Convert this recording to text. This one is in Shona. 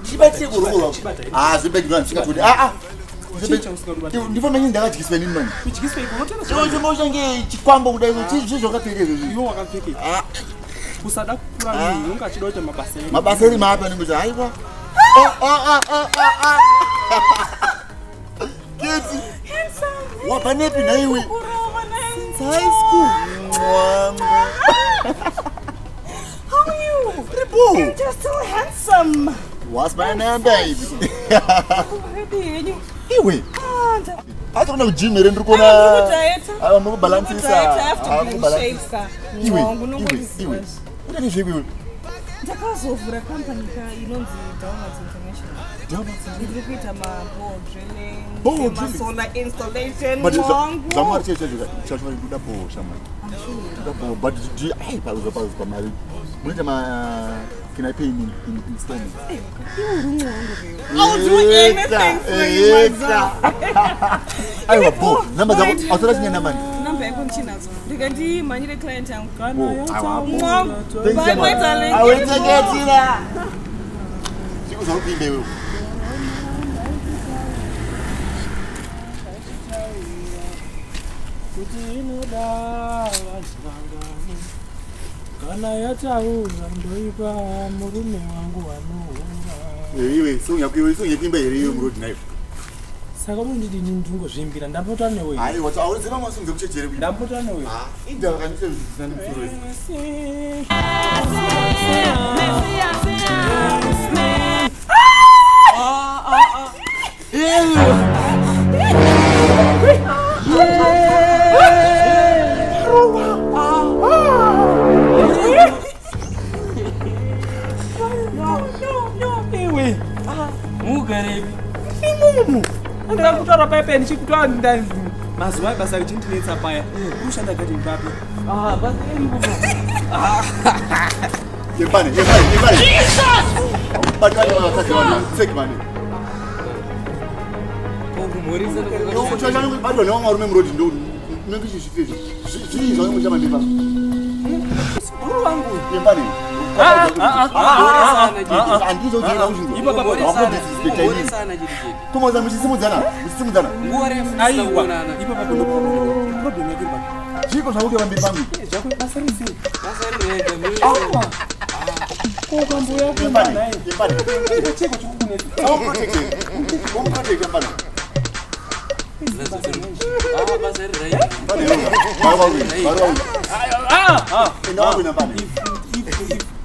Chibatire kuruoko rwako. Ah, zvibhegi ndinoda ndisingatodi. Ah, ah. Ndifamba nyini ndakadyiswa inini mani. Kudyiswa iko unotenda Chiro chimoshange chikwambo kudai chii zvii zvakapfeka izvozvi. Iwe wakapfeka. Ah. Kusada kukura munhu unonga achida kuita mabasa erima. Mabasa erima api anenge kuti haiwa. Oh, oh, oh, oh, oh, oh. Keti. Handsome. Wabva nepi nhaiwe? Kurova nhai. Since high school. Mwangu. How are you? Triple. You're just so handsome. What's my name, baby? Baby, henyu. Iwe. Ah, Acha kuenda kugym here ndiri kuona. Ah, ndiri kudieta. Ah, muri kubalansisa. Ndiri kudieta, I have to Ah, be in muri kubalansisa. shape, sir. Iwe, Mwangu, iwe, unongondiziva iwe. zve. Unoita nezvei iwe? Ndakazovhura company ka inonzi Donuts International. Donuts? Ndiri kuita ma-bore drilling, Bore drilling? ma-solar installation. But Mwangu. zvamwari chaicho chaicho chacho kuda bore shamwari. Kuda bore but do you ai pauza pauza pamari. Munoita ma can I pay in installments? I'll do anything for you, my Eka. Aiwa bore. Namba dzako autora chine namba. Namba yako ndichinadzo. Ndikandimhanyire client yangu. Bore. Aiwa bore. Mwangu. Thanks, Bye, my shamwari. darling. Awetseketira. Chikuza kupinda iwewe. Kuti inoda vanhu vangani kana yataura ndoipa murume wangu anohura. Iwe song yako iwe song yekuimba here iwe muroad nayo. Saka unondidini ndingozviimbira ndapota newe. Aiwa auziva masong ekuchechi here kuimba. Ndapota newe. Ah, indava kanise zvisina nemusoro izvi. Iwe Mugarepi. imomo andira kutaura paipai ndichikutoa mazuva ebasa richindinetsa paya unoshanda gadheni papi. Ah, basa iripo. Yepane, yepane, yepane. Jesus! But vane vakadzi vanhu, tseki vane. Kumhorisa Iwe uchacha batwa nevamwe varume muroad ndo unenge uchizviita izvi. Zvii zvaunenge uchamba ndipa? Bhuru wangu. Yepane. Ah, ah, ah, ah, Handizodzera kuzvinzwa. Ipa baba, Wakudisrespecta inini. Kumhoresana chete chete. Kumoza muchisimudzana, muchisimudzana. Nguva refu tisina Aiwa, kuonana. ipa papo ndo problem yako iri papi. Zviko zvakuti pamberi pangu. Zvako basa risei. Basa rirega. Ko ukamboya Yepane, kunaye. yepane. Cheko chikukunetsa. Umuprotect. Umuprotect yepane. Ah, basa rirega. Pane iwe. Vari wawina, vari wawina. Ah, ah. Enda wawina pane. If